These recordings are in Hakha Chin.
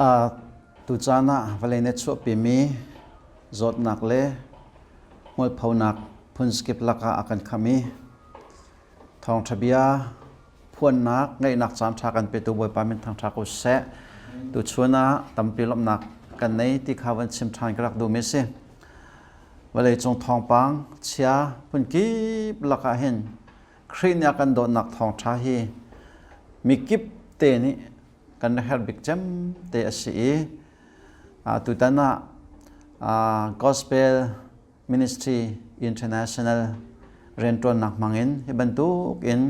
Tucaan ah vawlei nih a chuahpimi zawtnak le hmualphonak phunzakip lakah a kan kham i thawngṭha bia phuannak ngeihnak caanṭha kan petu Bawipa min thangṭha ko seh. Tuchun ah tampi lawmhnak kan nei ti kha van chim ṭhan ka rak duhmi a si. Vawleicung thawngpang chia phunkip lakah hin Khrih nih a kan dawtnak thawngṭha hi mikip te nih kan herh bik cem te a si i tutan ah Gospel Ministry International rianṭuannak hmangin hi bantuk in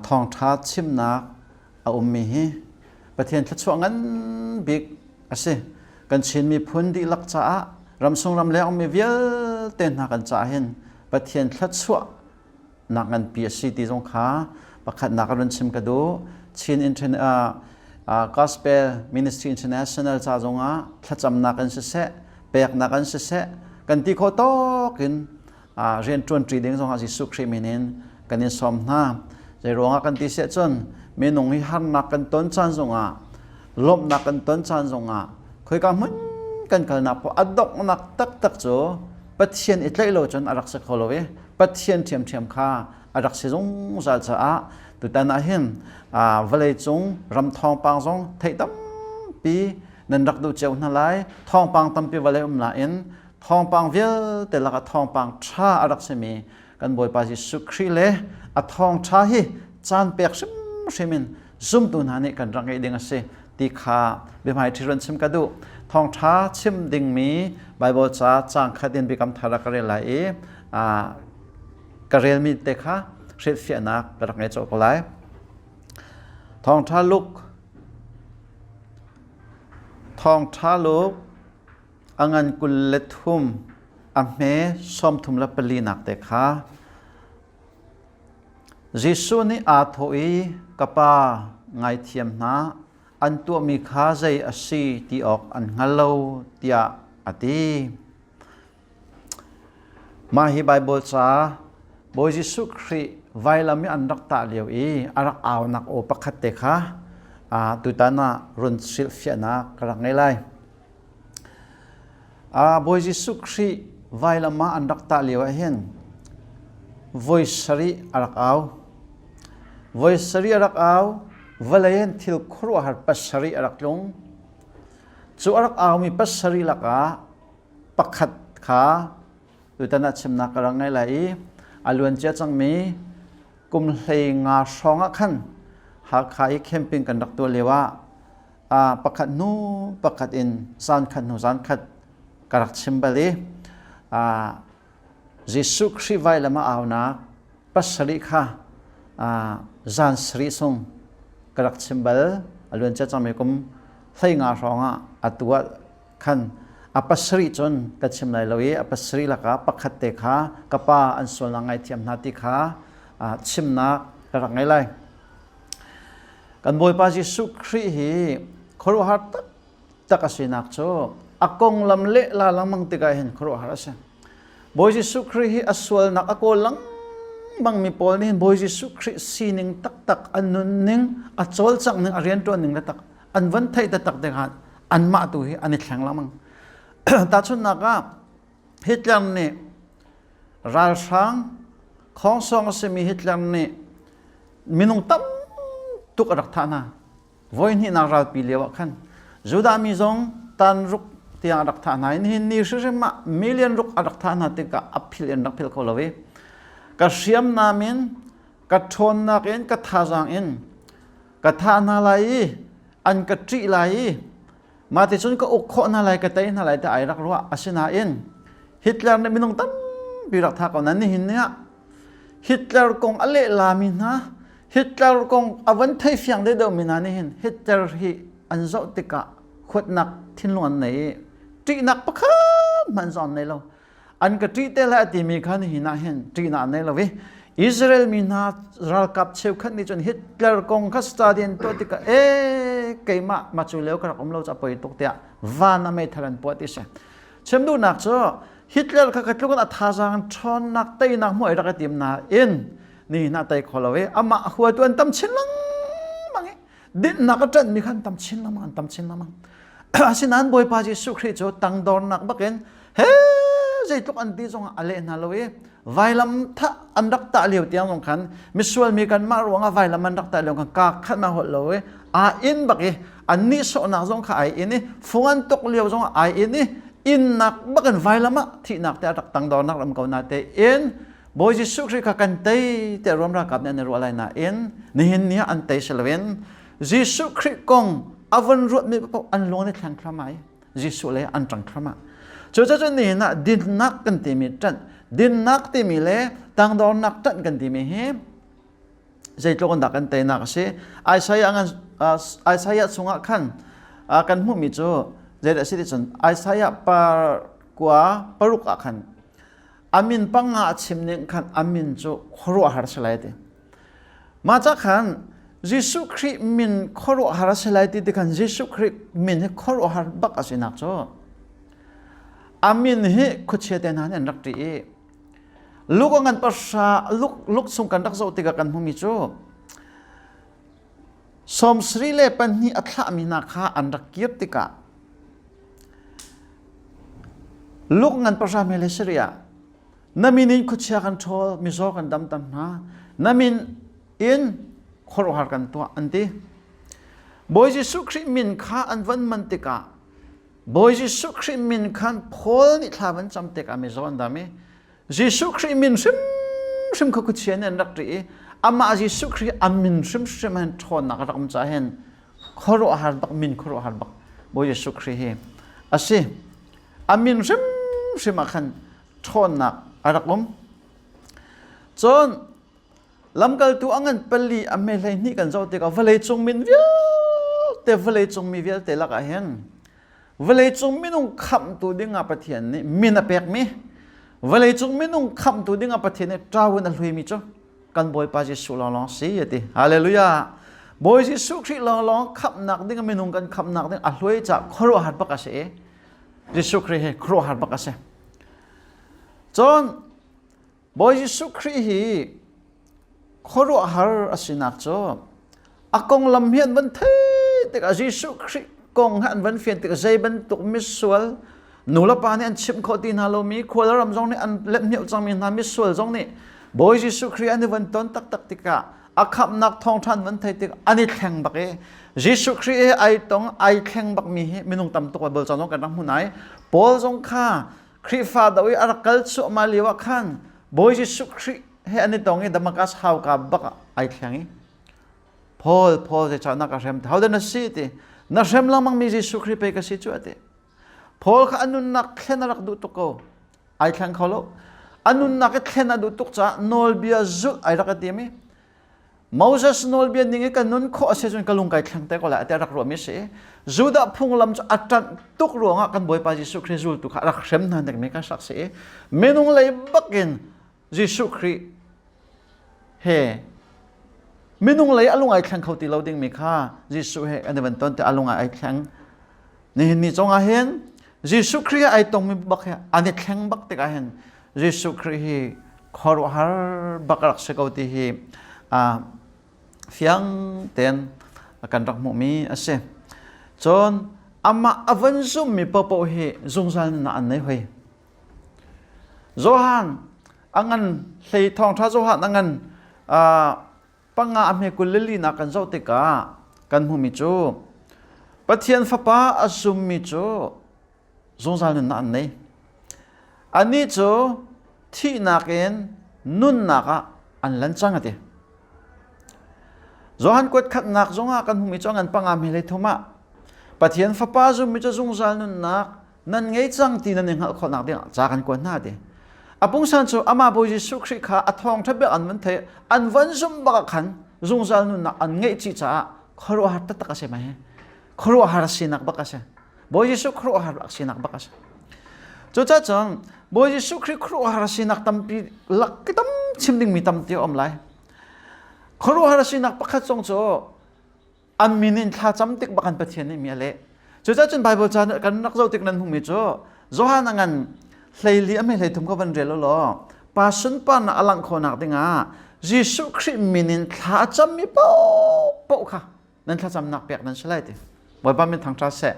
thawngṭha chimnak a ummi hi Pathian thluachuah ngan bik a si. Kan Chin miphun dihlak caah ramsung ramleng ummi vialte hna kan caah hin Pathian thluachuah nak nganpi a si ti zong kha pakhatnak a run chim ka duh. Chin Gospel Ministry International ca zongah thlacamnak in siseh, peknak in siseh, kan ti khawh tawk in rian ṭuanṭi ding zongah Jesuh Khrih min in kan in sawm hna. Zei ruangah kan ti siah cun minung hi harnak kan ton caan zongah lawmhnak kan ton caan zongah khoika hmun kan kalnak poah a donghnak taktak cu Pathian i tlaih lo cun a rak si kho lo i Pathian ṭhiamṭhiam kha a rak si zungzal caah tutan ah hin vawleicung ram thawngpang zong theih tampi nan rak duh cio hna lai. Thawngpang tampi vawlei um nain thawngpang vialte lakah thawngpang ṭha a rak simi kan Bawipa Jesuh Khrih le a thawngṭha hi caan pek hrimhrim in zumtu hna nih kan rak ngeih ding a si ti kha biahmai ṭhi run chim ka duh. Thawngṭha chim dingmi Baibal ca caang khat in biakam thar ah ka rel lai i ka relmi te kha hrilhfiahnak ka rak ngei cawk ko lai. Thawngṭha Luke Thawngṭha Luke a ngan 23 a hme 34 nak te kha Jesuh nih aa thawh i ka pa ngaithiam hna an tuahmi kha zei a si ti awk an hngal lo tiah a ti. Mah hi Baibal ca Bawi Jesuh Khrih vailam i an rak tah lio i a rak aunak aw pakhat te kha tutan ah run hrilhfiahnak ka rak ngei lai. Bawi Jesuh Khrih vailam ah an rak tah lio ah hin voi sarih a rak au. Voi sarih a rak au, vawlei in thil khuaruahhar pasarih a rak tlung. Cu a rak aumi pasarih lakah pakhat kha tutan ah chimnak ka rak ngei lai i a luancia cangmi kum 15 hrawng ah khan Hakha i camping kan rak tuah lio ah pakhat hnu pakhat in zan khat hnu zan khat ka rak chim bal i Jesuh Khrih vailam a aunak pasarih kha zan sarih sung ka rak chim bal. A luancia cangmi kum 15 hrawng ah atu ah khan a pasarih cun ka chim lai lo i a pasarih lakah pakhat te kha ka pa an sualnak ngaithiam hna ti kha chimnak ka rak ngei lai. Kan Bawipa Jesuh Khrih hi khuaruahhar taktak a sinak cu a konglam lehla lengmang tikah hin khuaruahhar a si. Bawi Jesuh Khrih hi a sualnak a kawl lengmang mi pawl nih hin Bawi Jesuh Khrih sining taktak a nunning a cawlcangh ning a rianṭuan ning le tak an van theih taktak tikah anmah tu hi an i thleng lengmang. Tahchunhnak ah Hitler nih ralhrang khongsong a simi Hitler nih minung tam tuk a rak thah hna. Voi hnihnak ralpi lio ah khan Judah mi zong tan ruk tiang a rak thah hna. Nihin ni hrimhrim ah million ruk a rak thah hna tikah a phil in rak phil kho lo i ka hriamnam in ka ṭhawnnak in ka thazaang in ka thah hna lai i an ka ṭih lai i mah ti cun ka uk khawh hna lai ka tei hna lai ti ai rak ruah. Asinain Hitler nih minung tampi rak thah ko nain nihin ni ah Hitler kong a lehlami hna Hitler kong a van thei fiang deuhdeuh mi hna nih hin Hitler hi an zoh tikah huatnak thinlung an nei i ṭihnak pakhat hmanh zong an nei lo. An ka ṭih te lai a timi kha nihin ah hin ṭihnak an nei lo i Israel mi hna ralkap cheukhat nih cun Hitler kong kha study an tuah tikah e keimah ma cu lio ka rak um lo ca poi tuk tiah van a meithal an puah ti si. Chim duhnak cu Hitler kha ka tluk in a thazaang ṭhawnnak teinak hmuh ai rak i tim nain ni hna tei kho lo i amah huatu an tam chin lengmang i. Dinnak a ṭanhmi kha an tam chin lengmang, an tam chin lengmang. Asinain Bawipa Jesuh Khrih cu tangdornak bakin he zeitluk an ti zongah a leh hna lo i vailam thah an rak tah lio tiang zong khan misual mi kanmah ruangah vailam an rak tah lio khan kaa khat ma holh lo i aa in bak i an nihsawhnak zong kha ai in i fung an tuk lio zong ai in i innak bakin vailam ah thihnak te a rak tangdornak ram ko na te in Bawi Jesuh Khrih kha kan tei tiah Rom ralkap nih an i ruah lai nain nihin ni ah an tei si loin Jesuh Khrih kong a von ruatmi paoh an lung an i thleng thluahmah i Jesuh le an ṭang thluahmah. Cucaah nihin ah dinnak kan timi ṭanh, dinnak timi le tangdornak ṭanh kan timi hi zeitluk in dah kan teinak a si. Isaiah ngan Isaiah chungah khan kan hmuhmi cu zeidah a si ti cun Isaiah par kua paruk ah khan a min panga a chim ning khan a min cu khuaruahhar si lai ti. Mah ca khan Jesuh Khrih min khuaruahhar a si lai ti ti khan Jesuh Khrih min hi khuaruahhar bak a sinak cu a min hi khuachia te hna nih an rak ṭih i Luke a ngan pahra Luke Luke chung kan rak zoh tikah kan hmumi cu 72 a thlahmi hna kha an rak kir tikah Luke ngan pahra me le sarih ah Na min in khuachia kan ṭhawl, mizaw kan damter hna. Na min in khuaruahhar kan tuah an ti. Bawi Jesuh Khrih min kha an van man tikah Bawi Jesuh Khrih min khan Paul nih thla van cam tikah mizaw an dam i Jesuh Khrih min hrimhrim kha khuachia nih an rak ṭih i amah Jesuh Khrih a min hrimhrim hin ṭhawnnak a rak um caah hin khuaruahhar bak min khuaruahhar bak Bawi Jesuh Khrih hi a si. A min hrimhrim ah khan ṭhawnnak a rak um. Cun lamkaltu a ngan pali a hme 12 kan zoh tikah vawleicung min vialte vawleicung mi vialte lakah hin vawleicung minung khamhtu dingah Pathian nih min a pekmi vawleicung minung khamhtu dingah Pathian nih ṭau in a hluimi cu kan Bawipa Jesuh lawnglawng si a ti. Hallelujah. Bawi Jesuh Khrih lawnglawng khamhnak ding minung kan khamhnak ding a hluai caah khuaruahhar bak a si i Jesuh Khrih hi khuaruahhar bak a si. Cun Bawi Jesuh Khrih hi khuaruahhar a sinak cu a konglam hi an van theih tikah Jesuh Khrih kong hi an van fian tikah zei bantuk misual nulepa nih an chimh khawh ti hna lomi khual ram zong nih an let cangmi hna misual zong nih Bawi Jesuh Khrih an i van ton taktak tikah a khamhnak thawngṭha an van theih tik an i thleng bak i Jesuh Khrih he ai tong ai thleng bakmi hi minung tam tuk Bible caan zong kan rak hmu nai Paul zong kha Khrihfa do i a rak kal cuahmah lio ah khan Bawi Jesuh Khrih he an i tong i Damascus hauka bak ah ai thleng i Paul Paul zeicah na ka hrem hodah na si ti na hrem lengmang mi Jesuh Khrih pei ka si cu a ti Paul kha a nunnak thlen a rak duh tuk ko ai thleng kho lo a nunnak i thlen a duh tuk caah nawlbia zulh ai rak i tim i Moses nawlbia ning i ka nun khawh a si cun ka lung kai thleng te ko lai tiah rak ruahmi a si Judah phunglam cu a ṭanh tuk ruangah kan Bawipa Jesuh Khrih zultu kha a rak hrem hna nek mi kan rak si i minung lei bakin Jesuh Khrih he minung lei a lung ai thleng kho ti lo dingmi kha Jesuh he an i van ton te a lung ai thleng Nihin ni zong ah hin Jesuh Khrih ai tongmi bak hi an i thleng bak tikah hin Jesuh Khrih hi khuaruahhar bak rak si ko ti hi fiang tein kan rak hmuhmi a si. Cun amah a van zummi paohpaoh hi zungzal nunnak an nei hoi. Johan a ngan hlei thawngṭha Johan a ngan panga a hme 24 nak kan zoh tikah kan hmuhmi cu Pathian Fapa a zummi cu zungzal nunnak an nei. Anih cu thihnak in nunnak ah an lan cang a ti. Johan kuat khatnak zongah kan hmuhmi cu ngan panga hme thum ah Pathian Fapa zummi cu zungzal nunnak nan ngei cang ti nan i hngalh khawhnak ding ah ca kan kuat hna ti. A pungsan cu amah Bawi Jesuh Khrih kha a thawngṭha bik an van thei an van zumh bak ah khan zungzal nunnak an ngeih chih caah khuaruahhar taktak a si mai. Khuaruahhar sinak bak a si. Bawi Jesuh khuaruahhar sinak bak a si. Cucaah cun Bawi Jesuh Khrih khuaruahhar sinak tampi lak tam chim dingmi tampi a um lai. Khuaruahhar sinak pakhat zong cu an min in thlacam tik bak an Pathian nih mi a leh. Cucaah cun Bible ca kan rak zoh tik nan hmuhmi cu Johan a ngan 14 a hme 33 ka van rel law pa sunparnak a langh khawhnak dingah Jesuh Khrih min in thla a cammi paohpaoh kha. Nan thlacamnak pek nan si lai ti. Bawipa min thangṭhat seh.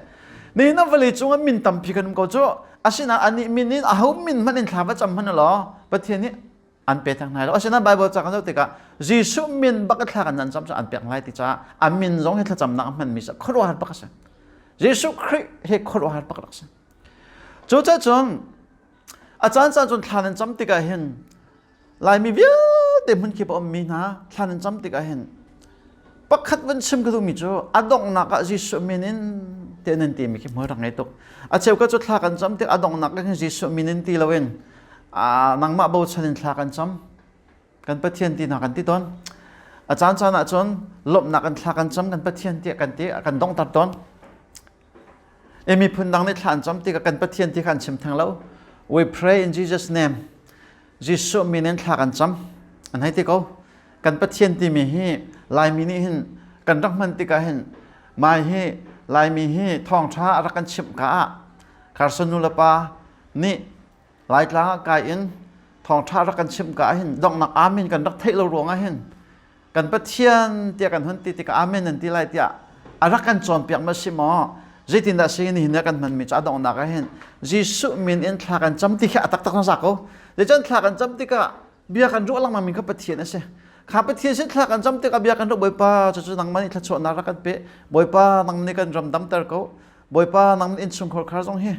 Nihin ah vawlei cungah min tampi kan um ko cu. Asinain anih min in aho min hmanh in thla va cam hmanh law Pathian nih an pe theng hna lo. Asinain Bible ca kan zoh tikah Jesuh min bak a thla kan nan cam cu an pek lai ti caah a min zong hi thlacamnak a hmanmi cu khuaruahhar bak a si. Jesuh Khrih hi khuaruahhar bak rak si. Cucaah cun a caan caan cun thla nan cam tikah hin Laimi vialte hmunkip a ummi hna thla nan cam tikah hin pakhat van chim ka duhmi cu a donghnak ah Jesuh min in te nan timi khi hmual rak ngei tuk. A cheukhat cu thla kan cam tik a donghnak ah khin Jesuh min in ti loin nangmah bochan in thla kan cam. Kan Pathian ti hna kan ti tawn. A caan caan ah cun lawmhnak in thla kan cam kan Pathian tiah kan ti kan donghter tawn. E miphun dang nih thla an cam tikah kan Pathian ti kha an chim theng lo. We pray in Jesus name. Jesuh min in thla kan cam. An hei ti ko. Kan Pathian timi hi Laimi nih hin kan rak hman tikah hin mai hi Laimi hi thawngṭha a rak kan chimh ka ah Carson nu le pa nih Laitlang ah kai in thawngṭha rak kan chimh ka ah hin donghnak amen kan rak theih lo ruangah hin kan Pathian tiah kan hun ti tikah amen nan ti lai tiah a rak kan cawnpiak ma si maw zeitindah si nihin ah kan hmanmi cu a donghnak ah hin Jesuh min in thla kan cam ti khi a taktak za ko zeicahtiah thla kan cam tikah bia kan ruah lengmang mi kha Pathian a si kha Pathian sin thla kan cam tikah bia kan ruah Bawipa cucu nangmah nih thluachuahnak rak kan pe Bawipa nang nih kan ram damter ko Bawipa nang nih innchungkhar khar zong hi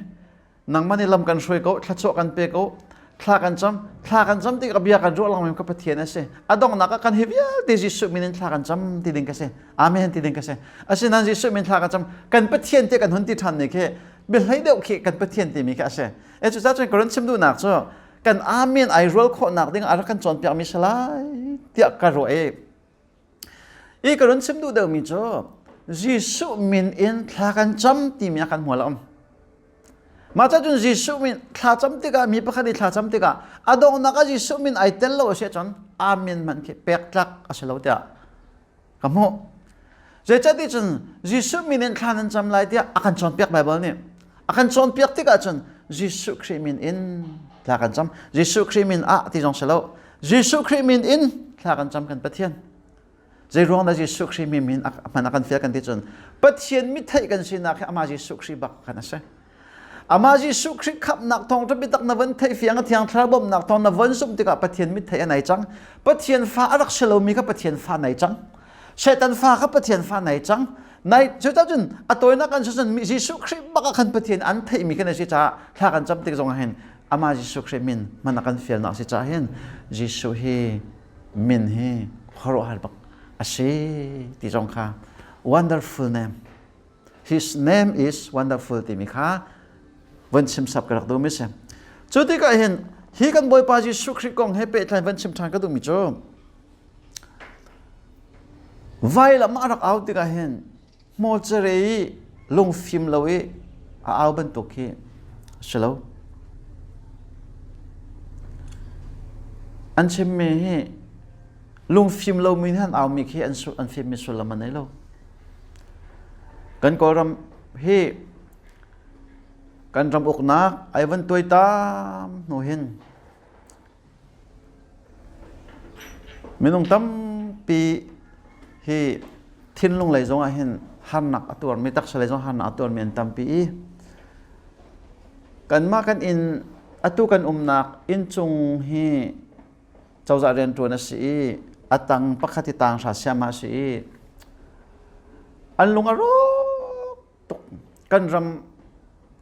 nangmah nih lam kan hruai ko thluachuah kan pe ko thla kan cam thla kan cam tikah bia kan ruah lengmang ka Pathian a si a donghnak ah kan hi vialte Jesuh min in thla kan cam ti ding ka si amen ti ding ka si asinain Jesuh min thla kan cam kan Pathian te kan hun ti ṭhan ni khi biahlei deuh khi kan Pathian timi khi a si e cu cun ka run chim duhnak cu kan amen ai rual khawhnak ding a rak kan cawnpiak mi si lai tiah ka ruah i I ka run chim duh deuhmi cu Jesuh min in thla kan cam timi ah kan hmual a um. Mah cun Jesuh min thla cam tikah mi pakhat i thla cam tikah a donghnak ah Jesuh min ai tel lo a si ahcun amen hmanh khi pek tlak a si lo tiah ka hmuh. Zeicahti cun Jesuh min in thla nan cam lai tiah a kan cawnpiak Baibal nih. A kan cawnpiak tikah cun Jesuh Khrih min in thla kan cam. Jesuh Khrih min ah ti zong si lo. Jesuh Khrih min in thla kan cam kan Pathian. Zei ruang dah Jesuh Khrih min min hman a kan fial kan ti cun Pathian mitheih kan sinak hi amah Jesuh Khrih bak kan a si. Amah Jesuh Khrih khamhnak thawng biatak na von theih fiang a thiang thlarau bawmhnak thawng na von zumh tikah Pathian mitheih a nai cang. Pathian fa a rak si lomi kha Pathian fa nai cang. Satan fa kha Pathian fa nai cang. Nai cucun a tawinak kan cun Jesuh Khrih bak ah khan Pathian an theihmi kan si caah thla kan cam tik zong ah hin amah Jesuh Khrih min hman a kan fialnak si caah hin Jesuh hi min hi khuaruahhar bak a si ti zong kha wonderful name his name is wonderful timi kha von chim sap ka rak duhmi si cu tikah hin hi kan Bawipa Jesuh Khrih kong he pehtlai von chim ṭhan ka duhmi cu vailam a rak au tikah hin hmawcere i lungfim lo i a au bantuk khi a si lo. An chimmi hi lungfim lomi nih an aumi khi an, an fimmi sullam a nei lo. Kan Kawlram hi kan ram uknak ai van tuaitam hnu hin Minung tampi hi thinlung lei zongah hin harnak a tuarmi, taksa lei zong harnak a tuarmi an tampi i kanmah kan inn atu kan umnak inncung hi cozah rianṭuan a si i a tang pakhat hi tang hra siam a si i an lung a rawk tuk. Kan ram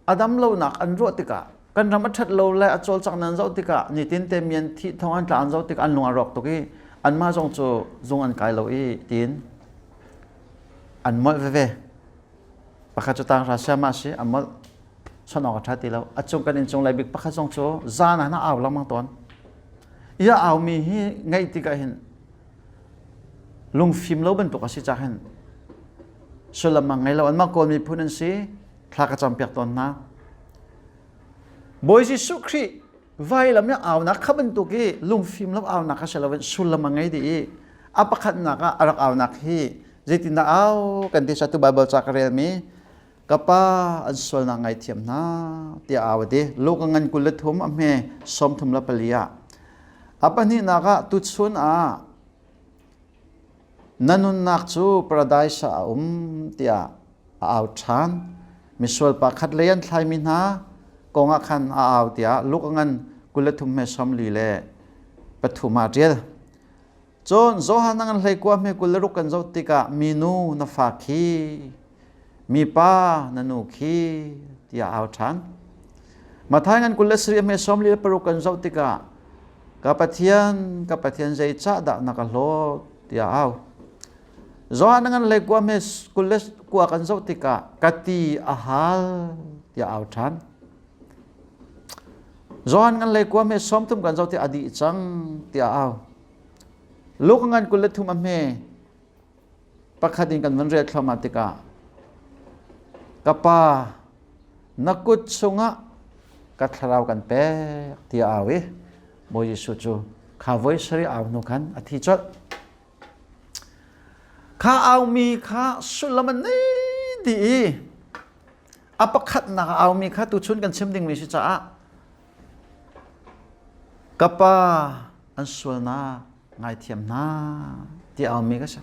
a dam lonak an ruah tikah kan ram a ṭhat lo le a cawlcangh nan zoh tikah nitin te mian thih thong an tla an zoh tikah an lung a rawk tuk i anmah zong cu zung an kai lo i tiin an molh veve pakhat cu tang hra siama si a molh chawnh awk a ṭha ti lo a cung kan inncung lai bik pakhat zong cu zan ah na au lengmang tawn i a aumi hi ngaih tikah hin lungfim lo bantuk a si cah hin sullam a ngei lo anmah Kawl miphun an si thla ka campiak tawn hna Bawi Jesuh Khrih vailam i aunak kha bantuk i lungfim lo aunak kha si loin sullam a ngei dih i a pakhatnak ah a rak aunak hi zeitindah au kan ti tu Bible ca ka relmi ka pa an sualnak ngaithiam hna tiah au a ti Luka ngan 23 a hme 34 ah a pahnihnak ah tuchun ah. Na nunnak cu paradise ah a um tiah a au ṭhan. Misual pa khat lei an thlaimi hna kong ah khan a au tiah Luke a ngan 23 he 43 ah ṭial. Cun Johan a ngan 19 hme 26 kan zoh tikah minu na fa khi, mipa na nu khi tiah a au ṭhan. Matthai ngan 27 hme 46 kan zoh tikah ka Pathian, ka Pathian zeicahdah na ka hlawt tiah a au. Johan ngan le kua me 29 kan zoh tikah ka ti a hal tiah au ṭhan. Johan ngan le kua me 30 kan zoh tikah a dih cang tiah au. Luke ngan 23 a hme pakhat in kan van rel thluahmah tikah ka pa na kut chungah ka thlarau kan pek tiah au i Bawi Jesuh cu kha voi sarih au hnu khan a thi colh. Kha aumi kha sullam an nei dih i a pakhatnak a aumi kha tuchun kan chim dingmi si caah ka pa an sualnak ngaithiam hna ti aumi ka si.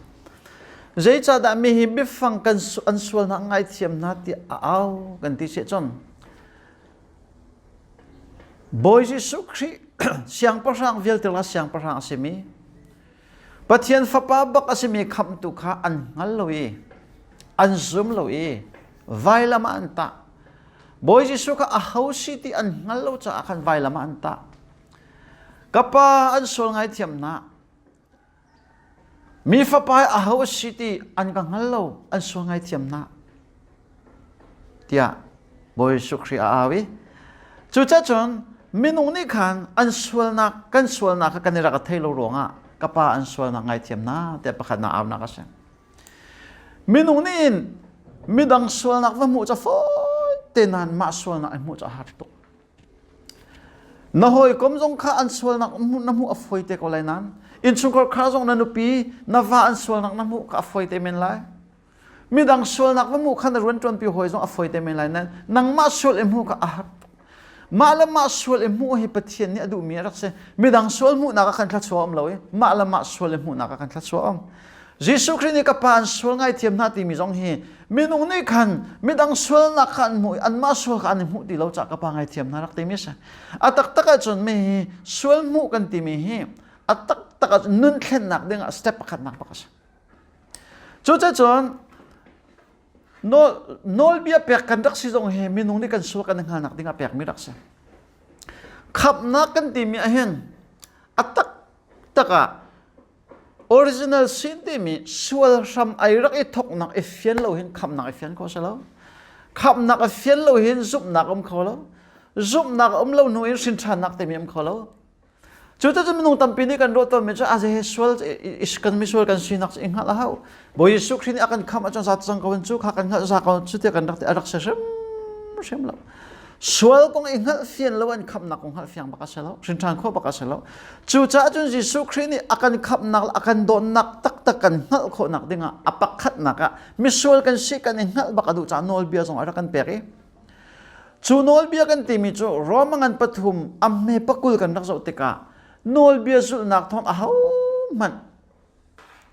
Zeicahdah mi hi biafang kan an sualnak ngaithiam hna ti a au kan ti si cun Bawi Jesuh Khrih siangpahrang vialte la siangpahrang a simi Pathian fapa bak a simi khamhtu kha an hngal lo i an zum lo i vailam ah an tah. Bawi Jesuh kha aho si ti an hngal lo caah khan vailam ah an tah. Ka pa an sual ngaithiam na. Mi fapa aho si ti an ka hngal lo, an sual ngaithiam na. Tiah Bawi Jesuh Khrih a au i cucacun minung nih khan an sualnak kan sualnak kha kan i rak a thei lo ruangah ka pa an sualnak ngaithiam na tiah pakhat na aunak a si. Minung nih in midang sualnak va hmuh ca fawi te nain mah sualnak i hmuh cu a har tuk. Na hawikom zong kha an sualnak na hmuh a fawi te ko lai nain innchungkhar kha zong na nupi na va an sualnak na hmuh kha a fawi te men lai. Midang sualnak va hmuh kha na rianṭuanpi hawi zong a fawi te men lai nain nangmah sual i hmuh kha a har. Mah le mah sual i hmuh hi Pathian nih a duhmi a rak si. Midang sual hmuhnak ah khan thluachuah um lo i mah le mah sual i hmuhnak ah khan thluachuah um. Jesuh Khrih nih ka pa an sual ngaithiam hna timi zong hi minung nih khan midang sualnak kha an hmuh i anmah sual kha an i hmuh ti lo caah ka pa ngaithiam hna rak timi a si. A taktak ahcun mi hi sual hmuh kan timi hi a taktak ah nun thlennak ding ah step pakhatnak bak a si. Cucacun nawlbia pek kan rak si zong hi minung nih kan sual kan i hngalnak ding ah pekmi rak si. Khamhnak kan timi ahhin a taktak ah Original sin timi sual hram ai rak i thoknak i fian lo hin khamnak i fian kho si lo. Khamnak i fian lo hin zumhnak um kho lo. Zumhnak um lo hnu in hrinṭhannak timi um kho lo. Cu cu minung tampi nih kan ruah tawnmi cu aze he sual kan misual kan sinak cu i hngalh a hau. Bawi Jesuh Khrih nih a kan khamh ahcun za cang ko in cu kha kan hngalh za ko cu tiah kan rak ti a rak si hrimhrim lo. Sual kong i hngalh fian lo an khamhnak kong hngalh fiang bak a si lo. Hrinṭhan khawh bak a si lo. Cucaah cun Jesuh Khrih nih a kan khamhnak le a kan dawtnak taktak kan hngalh khawhnak dingah a pakhatnak ah misual kan si kan i hngalh bak a duh caah nawlbia zong a rak kan pek i cu nawlbia kan timi cu Roma ngan pathum a hme pakul kan rak zoh tikah nawlbia zulhnak thawng ahohmanh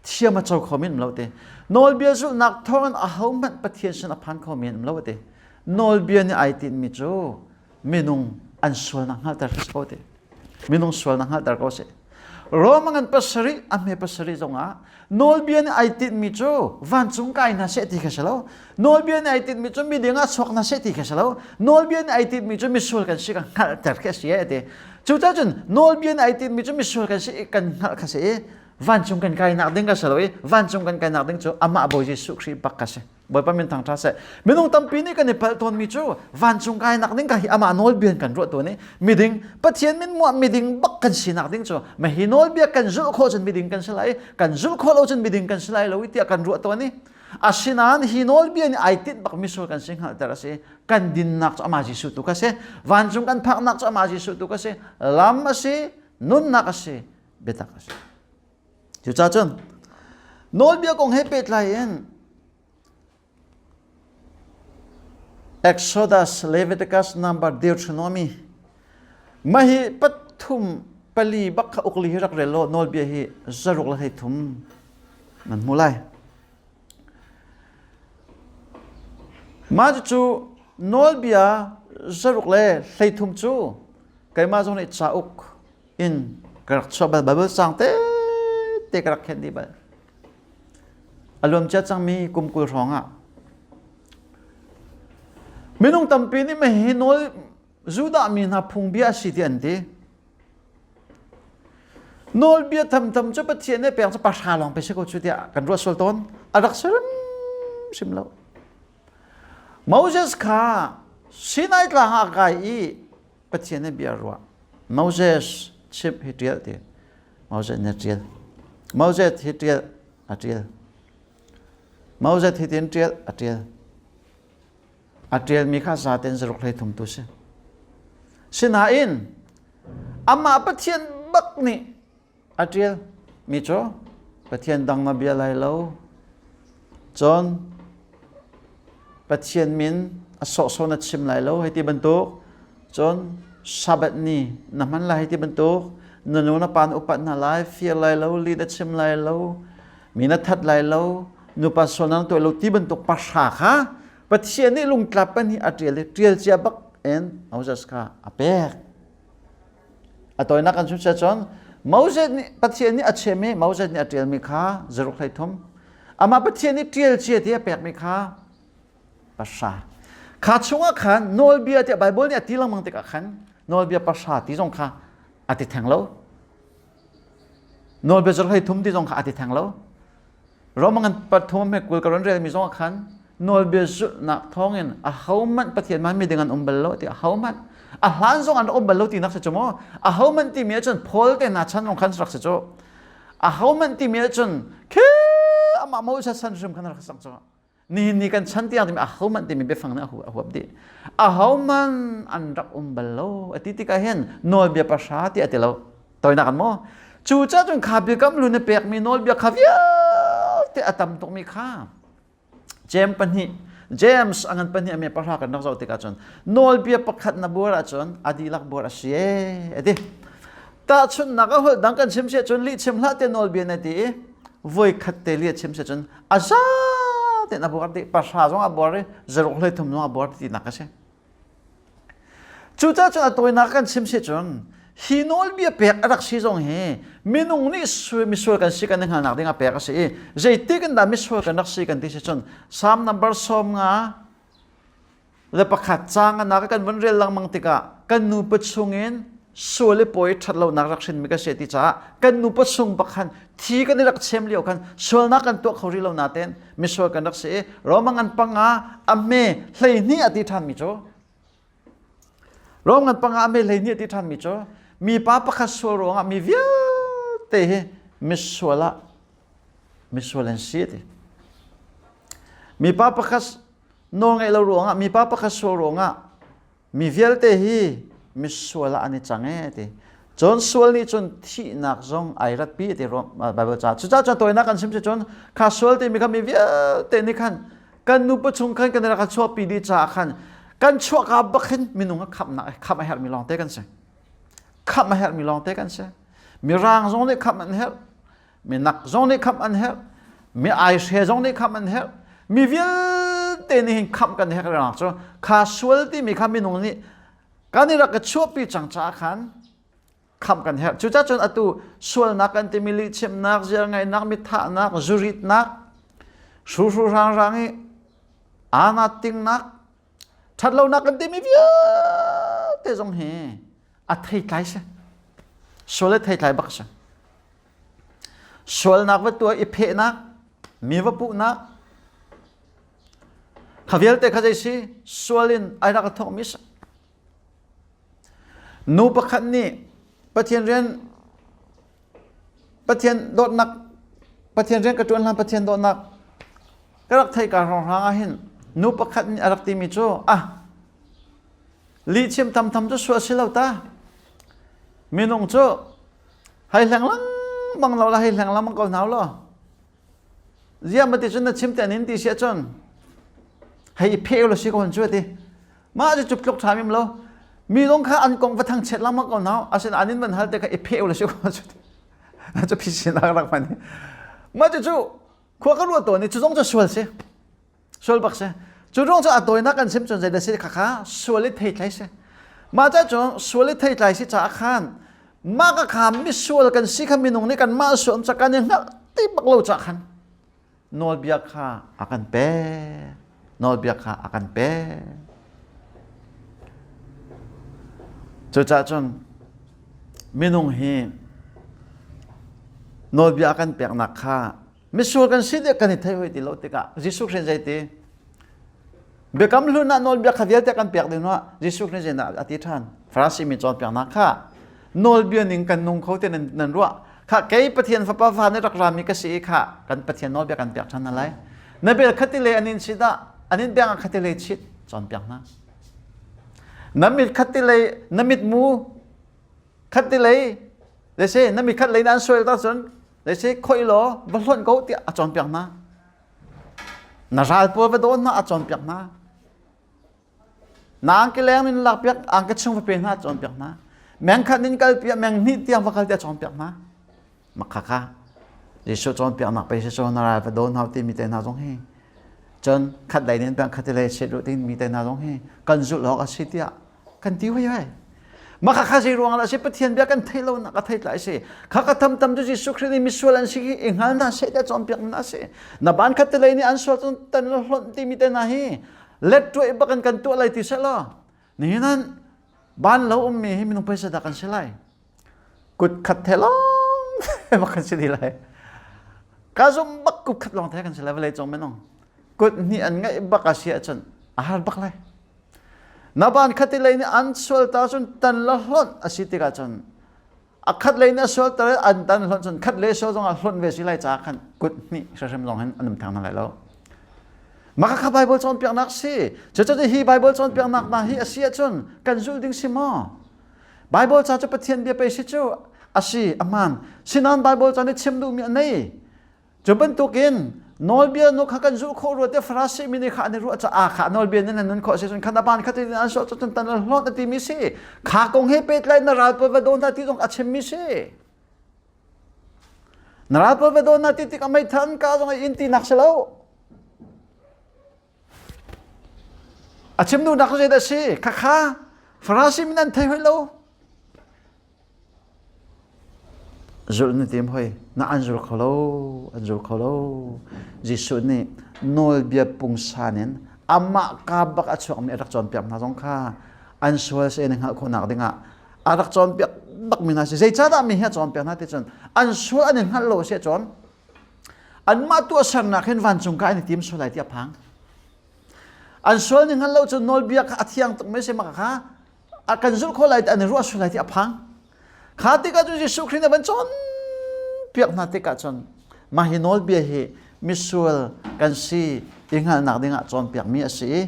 thiam a co khomi an um lo te nawlbia zulhnak thawngin ahohmanh Pathian sin a phan khomi an um lo te nawlbia nih ai tinhmi cu minung an sualnak hngalhter si ko te minung sualnak hngalhter ko si Rome ngan pasarih a hme pasarih zongah nawlbia nih ai tinhmi cu vancung kai hna seh ti kha si lo nawlbia nih ai tinhmi cu miding ah chuak hna seh ti kha si lo nawlbia nih ai tinhmi cu misual kan si ka hngalhter khi a si e ti Cucaah cun nawlbia nih ai tinhmi cu misual kan si i kan hngalh kha si i vancung kan kainak ding ka si lo i vancung kan kainak ding cu amah Bawi Jesuh Khrih bak ka si. Bawipa min thangṭha seh. Minung tampi nih kan i palh tawnmi cu vancung kainak ding ka hi amah nawlbia in kan ruah tawn i miding Pathian min muah miding bak kan sinak ding cu mahi nawlbia kan zulh khawh cun miding kan si lai kan zulh khawh lo cun miding kan si lai lo i tiah kan ruah tawn i asinain hi nawlbia nih ai tinh bak misual kan si hngalhter a si kan dinnak cu amah Jesuh tu kha si vancung kan phaknak cu amah Jesuh tu kha si lam a si nunnak a si biatak a si cucaah cun nawlbia kong he pehtlai in Exodus Leviticus number Deuteronomy mah hi pathum pali bak kha ukli hi rak rel law nawlbia hi zaruk le hleithum. Nan hmu lai. Mah cucu nawlbia zaruk le 13 cu keimah zong nih cauk in ka rak chuah bal Bible caang tete ka rak khenh dih bal. A luamcia cangmi kum 20 hrawng ah minung tampi nih mah hi nawl Judah mi hna phungbia a si ti an ti. Nawlbia thamtham cu Pathian nih pek cu pahra lawng pe si ko cu tiah kan ruah sual tawn. A rak si hrimhrim lo. Moses kha Sinai tlang ah a kai i Pathian nih bia ruah. Moses chimh hi ṭial ti. Moses nih a ṭial. Moses hi ṭial a ṭial. Moses hi tin ṭial a ṭial. A ṭialmi kha zaten zaruk 33 tu si. Sinain amah Pathian bak nih a ṭial mi cu Pathian dang na bia lai lo. Cun Pathian min a sawhsawh na chim lai lo hei ti bantuk. Cun Sabbath ni na hman lai hei ti bantuk. Na nu na pa na upat hna lai, fir lai lo, li na chim lai lo, mi na that lai lo, nupa sual na tuah lo ti bantuk pahra kha Pathian nih lungtlap pan hi a ṭial i ṭial cia bak in Moses kha a pek. A tawinak kan chim cun Moses nih Pathian nih a chim i Moses nih a ṭialmi kha zaruk 33 amah Pathian nih ṭial cia ti a pekmi kha pahra. Kha chungah khan nawlbia tiah Baibal nih a ti lengmang tikah khan nawlbia pahra ti zong kha a ti theng lo. Nawlbia zaruk 33 ti zong kha a ti theng lo. Rome ngan pathum me 20 ka ron relmi zong ah khan nawlbia zulhnak thawngin ahohmanh Pathian man mi ding an um bal lo ti ahohmanh a hlan zong an um bal lo tinak si cu mu ahohmanh timi ahcun Paul te hna chan zong khan rak si cu ahohmanh timi ahcun khi amah Moses san hrim khan rak sang cu nihin ni kan chan tiang timi ahohmanh timi biafang nih a huap dih ahohmanh an rak um bal lo a ti tikah hin nawlbia pahra ti a ti lo Toinak an maw? Cu ca cun kha biakam lu na pekmi nawlbia kha vialte a tam tukmi kha James pahnih James a ngan pahnih a me pahra kan rak zoh tikah cun nawlbia pakhat na buar ahcun a dihlak buar a si ee a ti. Tahchunhnak a holh dang kan chim si ahcun lih chim hlah te nawlbia na ti i voi khat te lih a chim si cun a za tein a buar dih pahra zong a buar i zaruk 33 zong a buar tinak a si. Cucaah cun a tawinak kan chim si cun hi nawlbia pek a rak si zong hi minung nih misual kan si kan i hngalnak ding ah pek a si i zeitik in dah misual kan rak si kan ti si cun Psalm number 51 caang anak kan vun rel lengmang tikah kan nupa chungin sual i pawi ṭhat lonak rak hrinmi ka si ti caah kan nupa chung bak khan thi kan i rak chem lio khan sualnak kan tuah kho rih lo natein misual kan rak si i Roma ngan panga a hme 12 a ti ṭhanmi cu Rom ngan panga a hme 12 a ti ṭhanmi cu mipa pakhat sual ruangah mi vialte hi misual ah misual an si ti mipa pakhat nawl ngeih lo ruangah mipa pakhat sual ruangah Mi vialte hi misual ah an i cang ee ti. Cun sual nih cun thihnak zong ai ratpi ti Bible ca. Cucaah cun tawinak kan chim si cun kha sual timi kha mi vialte nih khan kan nupa chung khan kan rak chuahpi dih caah khan kan chuahka bak hin minung a khamhnak khamh a herhmi lawngte kan si. Khamh a herhmi lawngte kan si. Mirang zong nih khamh an herh. Minak zong nih khamh an herh. Mi aihre zong nih khamh an herh. Mi vialte nih hin khamh kan herh nak cu kha sual timi kha minung nih kan i rak ka chuahpi cang caah khan khamh kan herh. Cucaah cun atu sualnak kan timi lihchimnak, ziarngeihnak, mithahnak, zuritnak, hruhru rang i ana tingnak, ṭhatlonak kan timi vialte zong hi a theitlai si. Sual le theitlai bak si. Sualnak va tuah i phehnak, mi va puhnak, kha vialte kha zei si? Sual in ai rak thawkmi si. Nu pakhat nih Pathian rian Pathian dawtnak Pathian rian ka ṭuan hlan Pathian dawtnak ka rak theih ka hrawng ah hin nu pakhat nih a rak timi cu ah lihchim thamtham cu sual si lo ta minung cu Hei hleng lengmang lo la hei hleng lengmang ko hna law. Ziah ma ti cun na chim te nin ti si ahcun hei i pheh lo si ko cu ti. Mah cu cup tluk ṭha mim lo. Mi zong kha an kong va thang chet lengmang ko hna. Asin an in van hal te kha i pheh lo si ko cu ti. Cu phisinak rak hman. Mah cu cu. Khua ka ruah tawn i cu zong cu sual si. Sual bak si. Cu ruang cu a tawinak kan sim cun zeidah si khakha sual i theitlai si. Mah ca cu sual i theitlai si caah khan mah ka kha misual kan si kha minung nih kan mah sual ca kan i hngalh ti bak lo ca khan nawlbia kha a kan pek. Nawlbia kha a kan pek. Cucaah cun minung hi nawlbia a kan peknak kha misual kan si tiah kan i thei hoi ti lo tikah Jesuh Khrih zei ti biakam hlun ah nawlbia kha vialte kan pek ding ah Jesuh Khrih zei a ti ṭhan Farasi mi cawnpiaknak kha nawlbia ning kan nung kho te nan, nan ruah kha kei Pathian fapa fa nih rak rami ka si i kha kan Pathian nawlbia kan pek ṭhan hna lai na bel khati le an in chit ah an in beng ah khati le chit cawnpiak hna na mit khati le na mit mu khati lei le si na mit khat lei na an sual ta cun le si khoi law va hlonh ko tiah a cawnpiak hna na ral pawl va dawn hna a cawnpiak hna na angki leng in lakpiak angki chung va pe hna a cawnpiak hna meng khat in kal piak meng hnih tiang va kal tiah cawnpiak hna makha kha Jesuh cawnpiaknak pe si cu na ral va dawn hau timi te hna zong hi cun khat lei nin peng khat lei set ru tin mi te hna zong hi kan zulh awk a si tiah kan ti hoi hoi maka kha zei ruang ah si Pathian bia kan thei lo nak a thei tlai si kha ka tham tam cu Jesuh Khrih nih misual an si hi i hngal hna seh tiah cawnpiak na si na ban khat te lei nih an sual cun tan la hlonh timi te hna hi let tuai bak in kan tuah lai ti seh law nihin an ban lo ummi hi minung phaisa dah kan si lai kut khat the lawng bak kan si di lai ka zum bak kut khat lawng the kan si lai vawlei cung minung kut hnih an ngeih bak a si ahcun a har bak lai Na ban khat lei nih an sual ta cun tan la hlonh a si tikah cun a khat lei nih a sual ta an tan hlonh cun khat lei sual zong ah hlonh ve si lai caah khan kut hnih hrimhrim zong hin an um thang hna lai lo. Mah kha Bible cawnpiaknak si. Cucu hi Bible cawnpiaknak hna hi a si ahcun kan zulh ding si maw? Bible ca cu Pathian bia pei si cu a si a hmaan. Sinain Bible ca nih chim duhmi a nei. Cu bantukin nawlbia nu kha kan zulh khawh rua tiah Farasi mi nih kha an i ruah caah kha nawlbia nih nan nun khawh si cun khan a ban kha tin an sawh cun tan hlawt a timi si kha kong he pehtlai na ral pawl va daw hna ti zong a chimmi si na ral pawl va daw hna ti tik a meithan ka zong in ti nak si lo a chim duhnak cu zeidah si khakha Farasi mi nan thei hoi lo Zulh na tim hoi na an zul kho lo an zul kho lo Jesuh nih nawlbia pungsan in amah ka bak a chuakmi a rak cawnpiak hna zong kha an sual se na hngalh khawhnak dingah a rak cawnpiak bakmi hna si zeicahdah mi hi a cawnpiak hna ti cun an sual an i hngalh lo si cun anmah tuahsernak hin vancung ka an i tim sual lai ti a phang an sual ning hngal lo cun nawlbia kha a thiang tuk mi si mah kha a kan zulh khawh lai an i ruah sual lai ti a phang kha tikah cun Jesuh Khrih nih a van cawnpiak hna tikah cun mah hi nawlbia hi misual kan si i hngalhnak dingah cawnpiakmi a si i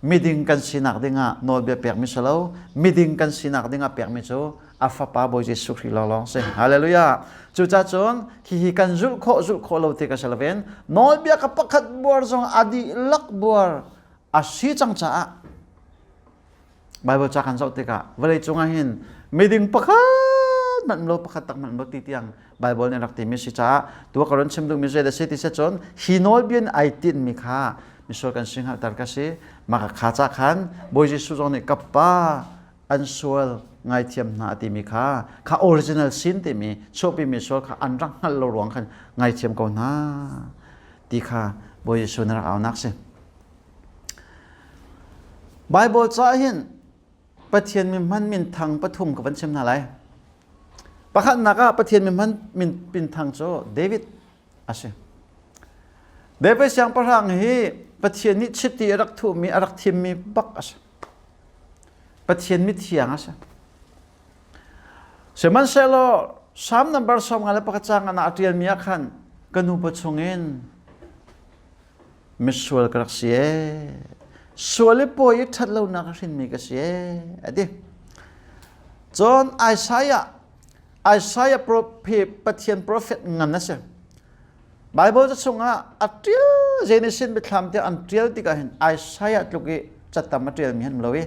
miding kan sinak dingah nawlbia pekmi si lo miding kan sinak dingah pekmi cu a fapa Bawi Jesuh Khrih lawnglawng si hallelujah cucaah cun hihi kan zulh khawh zulh khawh lo ti ka si loin nawlbia ka pakhat buar zong a dihlak buar a si cang caah Bible ca kan zoh tikah vawlei cungah hin miding pakhat hmanh lo pakhat tak hmanh lo ti tiang Bible nih rak timi si caah tu ka ron chim duhmi zei da si ti se cun hi nawlbia in ai tinhmi kha misual kan si hngalhter ka si mah kha ca khan Bawi Jesuh zong nih ka pa an sual ngaithiam hna a timi kha kha original sin timi chuahpimi sual kha an rak hngalh lo ruang khan ngaithiam ko hna ti kha Bawi Jesuh nih rak aunak si. Baibal caah hin Pathian min hman min thang pathum ka van chim hna lai. Pakhatnak ah Pathian min hman min pinthang cu David a si. David siangpahrang hi Pathian nih chiti a rak thuhmi a rak thimmi bak a si. Pathian mithiang a si. Sihmanhsehlaw Psalm number 51 caang ah a ṭialmi ah khan ka nupa chungin misual ka rak si ee sual i pawi i ṭhat lonak a hrinmi ka si ee a ti cun Isaiah Isaiah prophet Pathian prophet ngan a si Bible ca chungah a ṭial Genesis biathlam tiang an ṭial tikah hin Isaiah tluk i catam a ṭialmi han lo i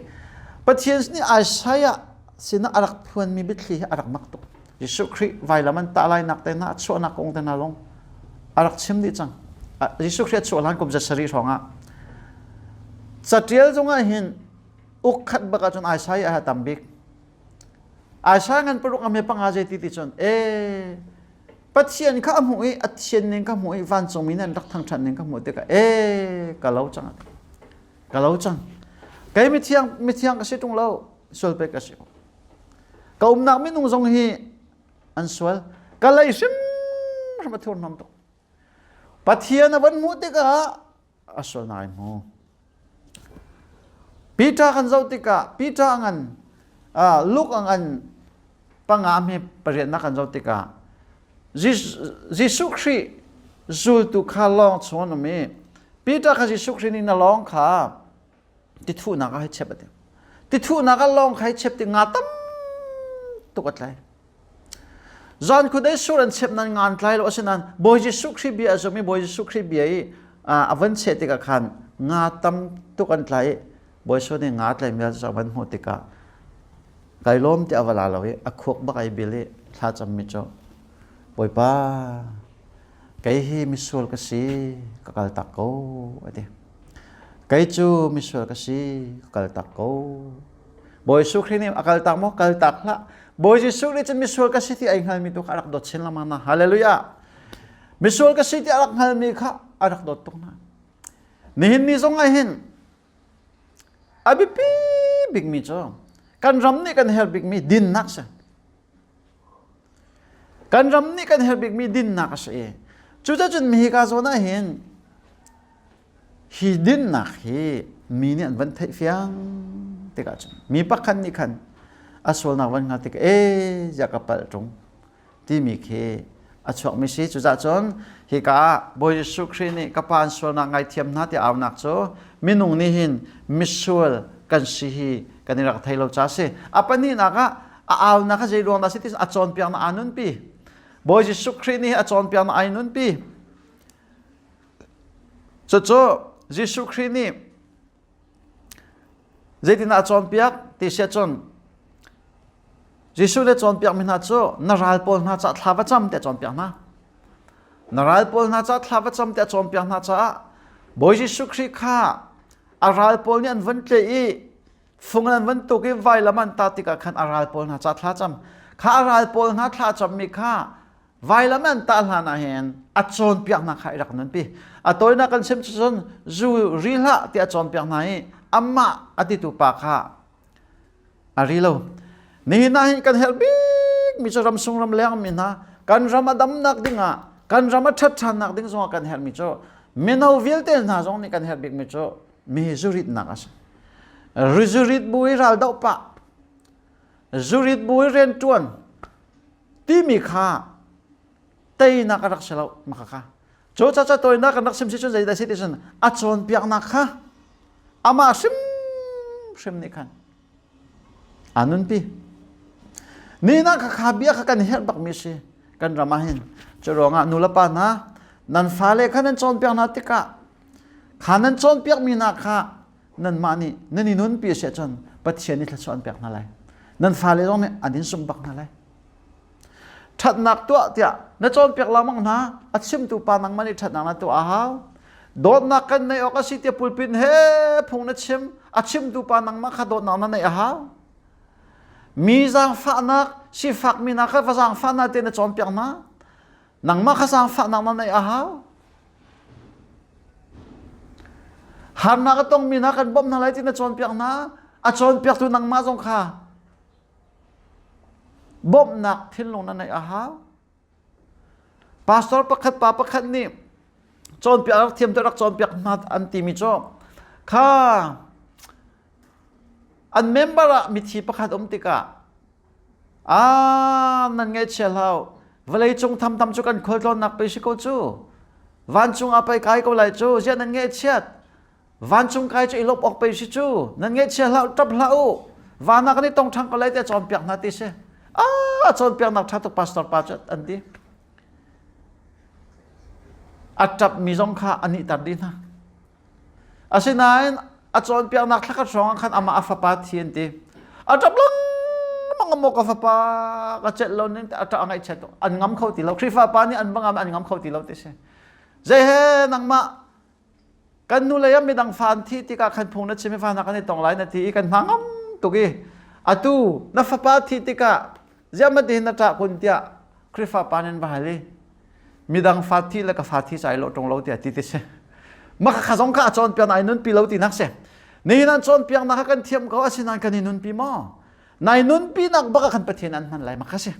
Pathian nih Isaiah sinah a rak phuanmi biathli hi a rak mak tuk Jesuh Khrih vailam an tah lai nak te hna a chuahnak kong te hna lawng a rak chim dih cang. Jesuh Khrih a chuah hlan kum 7 hrawng ah catial zongah hin uk khat bak ahcun Isaiah a tam bik. Isaiah ngan paruk a me panga zei ti ti cun e Pathian kha a hmuh i a thian ning ka hmuh i vancungmi nih an rak thangṭhat ning ka hmuh tikah e ka lo cang ka lo cang kei mithiang mithiang ka si ṭung lo sual pek ka si ka umnak minung zong hi an sual ka lei hrimhrim a thurhnawm tuk Pathian a van hmuh tikah a sual nai hmu Peter kan zoh tikah Peter ngan Luke ngan panga hme pariatnak kan zoh tikah Jesuh Khrih zultu kha lawng chung an um i Peter kha Jesuh Khrih nih na lawng kha tithuhnak ah hei chep a ti. Tithuhnak ah lawng kha hei chep ti nga tam tuk a tlai. Zan khudei sur an chep nan ngan tlai lo asinain Bawi Jesuh Khrih bia a zum i Bawi Jesuh Khrih bia i a van cheh tikah khan nga tam tuk an tlai i Bawi Jesuh nih nga tlai mi a van hmuh tikah kai lawm ti a va la lo i a khuak bak ai bil i thla cammi cu Bawipa kei hi misual ka si ka kal tak ko a ti. Kei cu misual ka si ka kal tak ko. Bawi Jesuh Khrih nih a kal tak maw? Kal tak hlah. Bawi Jesuh nih cun misual ka si ti ai hngalmi tu kha a rak dawt chin lengmang hna. Hallelujah. Misual ka si ti a rak hngalmi kha a rak dawt tuk hna. Nihin ni zong ah hin a biapi bikmi cu kan ram nih kan herh bikmi dinnak si. Kan ram nih kan herh bikmi dinnak a si i cucacun mi hika zawn ah hin hi dinnak hi mi nih an van theih fiang tikah cun mi pakhat nih khan a sualnak van hngal tik e ziah ka palh ṭung timi khi a chuakmi si cucah cun hika ah Bawi Jesuh Khrih nih ka pa an sualnak ngaithiam hna ti aunak cu minung nih hin misual kan si hi kan i rak thei lo ca si a pahnihnak ah a aunak kha zei ruang dah si ti a cawnpiaknak aa nunpi Bawi Jesuh Khrih nih a cawnpiaknak ai nunpi cucu Jesuh Khrih nih zeitindah a cawnpiak ti si ahcun Jesuh le cawnpiakmi hna cu na ral pawl hna caah thla va cam tiah cawnpiak hna. Na ral pawl hna caah thla va cam tiah cawnpiak hna caah Bawi Jesuh Khrih kha a ral pawl nih an van tleh i fung an van tuk i vailam an tah tikah khan a ral pawl hna caah thla cam. Kha a ral pawl hna thla cammi kha vailam an tah hlan ah hin a cawnpiaknak kha i rak nunpi. A tawinak kan chim cun zu ri hlah tiah a cawnpiak hna i amah a titu pa kha A ri lo. Nihin ah hin kan herh bikmi cu ramsung ramleng mi hna kan ram a damnak ding ah kan ram a ṭhat ṭhannak ding zongah kan herhmi cu mino vialte hna zong nih kan herh bikmi cu mi zuritnak a si. Zurit bu i ral doh pah, zurit bu i rianṭuan timi kha teinak a rak si lo maka kha. Cu caca tawinak kan rak sim si cun zeidah si ti cun a cawnpiaknak kha amah hrimhrim nih khan aa nunpi. Nina kha kha bia kha kan herh bakmi si kan ram ah hin. Cu ruangah nu le pa hna nan fale kha nan cawnpiak hna tikah kha nan cawnpiakmi hna kha nanmah nih nan i nunpi a si ahcun Pathian nih thluachuah an pek hna lai. Nan fale zong nih an in sung bak hna lai. Ṭhatnak tuah tiah na cawnpiak lengmang hna a chimtu pa nangmah nih ṭhatnak na tuah a hau dawtnak kan neih awk a si tiah pulpit he phung na chim a chimtu pa nangmah kha dawtnak na neih a hau mi zaangfahnak sifakmi hna kha va zaangfahnak te na cawnpiak hna nangmah kha zaangfahnak na neih a hau harnak a tongmi hna kan bawmh hna lai ti na cawnpiak hna a cawnpiaktu nangmah zong kha Bawmhnak thinlung na neih a hau. Pastor pakhat pa pakhat nih cawnpiak rak thiam rak cawnpiak hna an timi cu kha an member ah mithi pakhat um tikah ah nan ngaihchia hlau vawlei cung thamtam cu kan khualtlawnnak pei si ko cu vancung ah pei kai ko lai cu ziah nan ngaihchiat Vancung kai cu i lawmh awk pei si cu. Nan ngaihchia hlah u, ṭap hlah u. Van ah kan i tong ṭhan ko lai tiah cawnpiak hna ti si. Ah, cawnpiaknak ṭha tuk pastor pa cu an ti. A ṭapmi zong kha a nihter dih hna. Asinain a cawnpiaknak thlakhat hrawng ah khan amah a fapa thi an ti. A ṭap lengmang maw ka fapa ka celh lo ning a ṭah a ngaihchiat tuk. An ngam kho ti lo. Khrihfa pa nih an va ngam an ngam kho ti lo ti si. Zei he nangmah kan nu lei ah midang fa an thih tikah khan phung na chim i fa hna kan i tong lai na ti i kan hna ngam tuk i atu na fapa thih tikah ziah ma tihin na ṭah kun tiah Khrihfa pa nan va hal i midang fa thi le ka fa thi cai lo ṭung lo tiah ti ti si. Mah kha zong kha a cawnpiak na ai nunpi lo ti nak si. Nihin an cawnpiaknak kha kan thiam ko asinain kan i nunpi maw? Nai nunpi nak bak ah khan Pathian an hman lai ma kha si.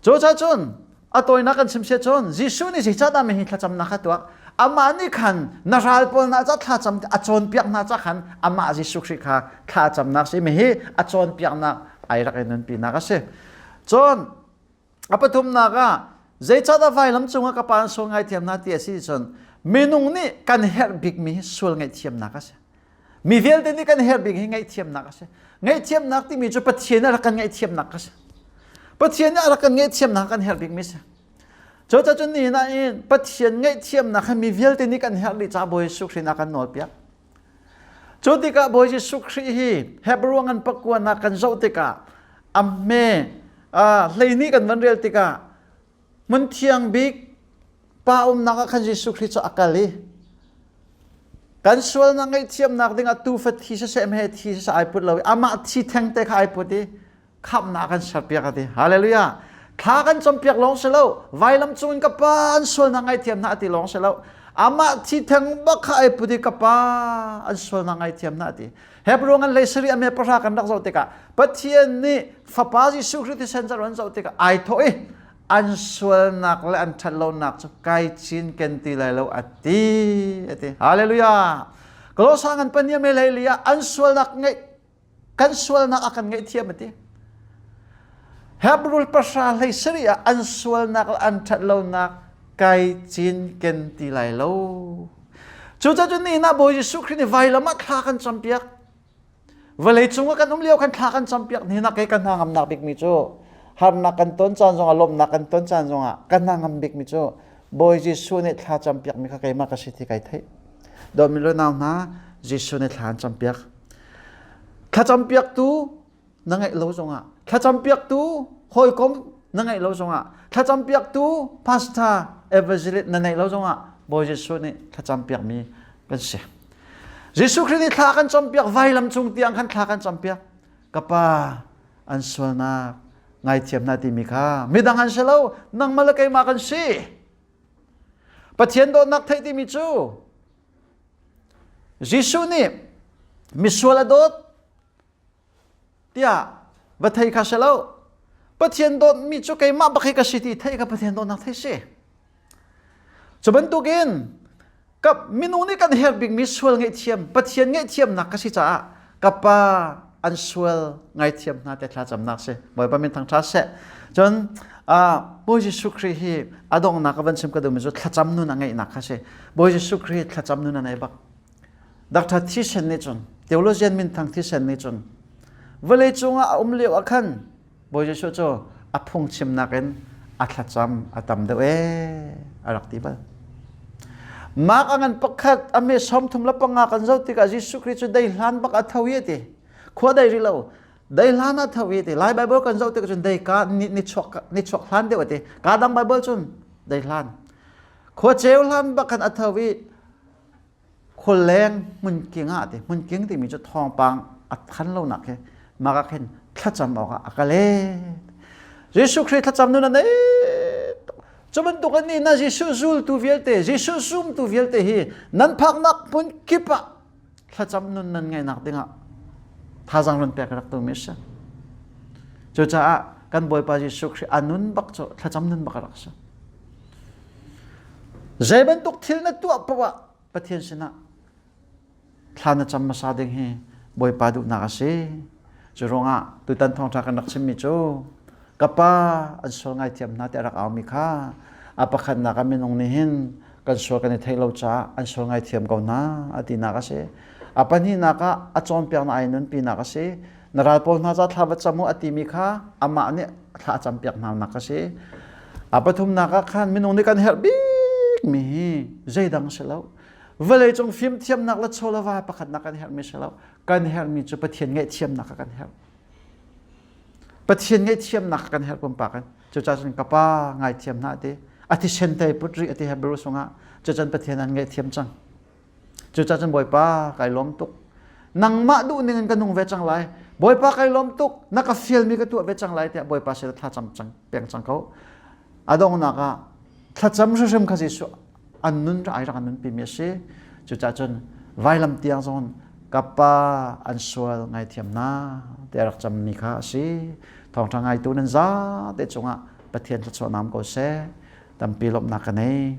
Cucaah cun a tawinak kan chim sia cun Jesuh nih zeicahdah mi hi thlacamnak kha tuah? Amah nih khan na ral pawl hna ca thlacam a cawnpiak hna ca khan amah Jesuh Khrih kha thlacamnak si mi hi a cawnpiaknak ai rak i nunpinak a si. Cun a pathumnak ah zeicahdah vailam cungah ka pa an sual ngaithiam hna ti a si cun minung nih kan herh bikmi hi sual ngaihthiamnak a si. Mi vialte nih kan herh bik hi ngaihthiamnak a si. Ngaihthiamnak timi cu Pathian nih a rak kan ngaihthiamnak a si. Pathian nih a rak kan ngaihthiamnak kan herh bikmi a si. Cucaah cun nihin ah hin Pathian ngaihthiamnak hi mi vialte nih kan herh dih caah Bawi Jesuh Khrih nih a kan nawlpiak. Cu tikah Bawi Jesuh Khrih hi Hebrew ngan pakuanak kan zoh tikah a hme hleihnih kan van rel tikah hmun thiang bik pa umnak ah khan Jesuh Khrih cu a kal i kan sualnak ngaihthiamnak dingah tuufa thi siseh meheh thi siseh ai put lo i amah thi theng te kha ai put i khamhnak kan serpiak a ti. Hallelujah. Thla kan campiak lawng si lo, vailam cung in ka pa an sualnak ngaihthiam hna a ti lawng si lo. Amah thi theng bak kha ai put i ka pa an sualnak ngaihthiam hna a ti. Hebrew ngan hlei sarih a me pahra kan rak zoh tikah Pathian nih Fapa Jesuh Khrih thisen car an zoh tikah ai thawh i an sualnak le an ṭhatlonak cu kai cinken ti lai lo a ti a ti. Hallelujah. Kolosa ngan pania me hlei li ah an sualnak ngeih kan sualnak a kan ngaihthiam a ti. Hebrew pahra hlei sarih ah an sualnak le an ṭhatlonak kai cinken ti lai lo. Cucaah cun nihin ah Bawi Jesuh Khrih nih vailam ah thla kan campiak. Vawlei cung ah kan um lio khan thla kan campiak. Nihin ah kei ka hna ngamnak bikmi cu harnak kan ton caan zongah lawmhnak kan ton caan zongah ka hna ngam bikmi cu Bawi Jesuh nih thla campiakmi kha keimah ka si ti kai theih. Dawtmi le nau hna, Jesuh nih thla an campiak. Thlacampiaktu na ngeih lo zongah, thlacampiaktu hawikom na ngeih lo zongah, thlacampiaktu pastor evangelist na neih lo zongah Bawi Jesuh nih thlacampiakmi kan si. Jesuh Khrih nih thla kan campiak vailam cung tiang khan thla kan campiak. Ka pa an sualnak ngaithiam hna timi kha midang an si lo nangmah le keimah kan si. Pathian dawtnak theih timi cu Jesuh nih misual a dawt tiah va thei kha si lo. Pathian dawtmi cu keimah bak hi ka si ti theih kha Pathian dawtnak thei si. Cu bantukin ka minung nih kan herh bikmi sual ngaihthiam Pathian ngaihthiamnak ka si caah ka pa an sual ngaithiam hna te thlacamnak si Bawipa min thangṭha seh. Cun Bawi Jesuh Khrih hi a donghnak ka van chim ka duhmi cu thlacam nun a ngeihnak kha si. Bawi Jesuh Khrih thlacam nun a nei bak. Dr. Thisen nih cun theologian minthang Thisen nih cun vawlei cungah a um lio ah khan Bawi Jesuh cu a phungchimnak in a thlacam a tam deuh ee a rak ti bal. Mark a ngan pakhat a me 35 kan zoh tikah Jesuh Khrih cu dei hlan bak a tho i a ti. Khua dei rih lo. Dei hlan a tho i a ti. Lai Bible kan zoh tikah cun dei ka ni chuak ni chuak hlan deuh a ti. Ka dang Bible cun dei hlan. Khua ceu hlan bak khan a tho i khualeng hmunking ah ti hmunking timi cu thawngpang a than lonak khi mah ah khin thlacam awkah a kal e Jesuh Khrih thlacam nun a nei cu bantuk an nih na Jesuh zultu vialte Jesuh zumtu vialte hi nan phaknak hmun kip ah thlacam nun nan ngeihnak dingah thazang run pek rak tu mi si cucaah kan Bawipa Jesuh Khrih a nun bak cu thlacam nun bak a rak si Zei bantuk thil na tuah paoh ah Pathian sinah thla na cam hmasa ding hi Bawipa duhnak a si. Cu ruangah tutan thawngṭha kan rak chimmi cu ka pa an sual ngaithiam hna tiah a rak aumi kha a pakhatnak ah minung nih hin kan sual kan i theih lo caah an sual ngaithiam ko hna a tinak a si. A pahnihnak ah a cawnpiaknak ai nunpinak a si. Na ral pawl hna ca thla va cam u a timi kha amah nih thla a campiak hna nak a si. A pathumnak ah khan minung nih kan herh bikmi hi zeidang si lo. Vawleicung fimthiamnak le chawlava pakhatnak kan herhmi si lo. Kan herhmi cu Pathian ngaihthiamnak kan herh. Pathian ngaihthiamnak kan herh pumpak in. Cucaah cun ka pa ngaithiam hna ti. A thisen te put rih a ti Hebrew sungah. Cucan Pathian an ngaihthiam cang. Cucah cun Bawipa kai lawm tuk. Nangmah duh ning in ka nung ve cang lai. Bawipa kai lawm tuk. Na ka fialmi ka tuah ve cang lai tiah Bawipa sin thlacam cang peng cang ko. A donghnak ah thlacam hrimhrim kha Jesuh an nun ai rak an nunpi mi a si. Cucah cun vailam tiang zong ka pa an sual ngaithiam hna tiah rak cammi kha a si. Thawngṭha ngaitu nan zate cungah Pathian thluachuah nam ko seh. Tampi lawmhnak ka nei.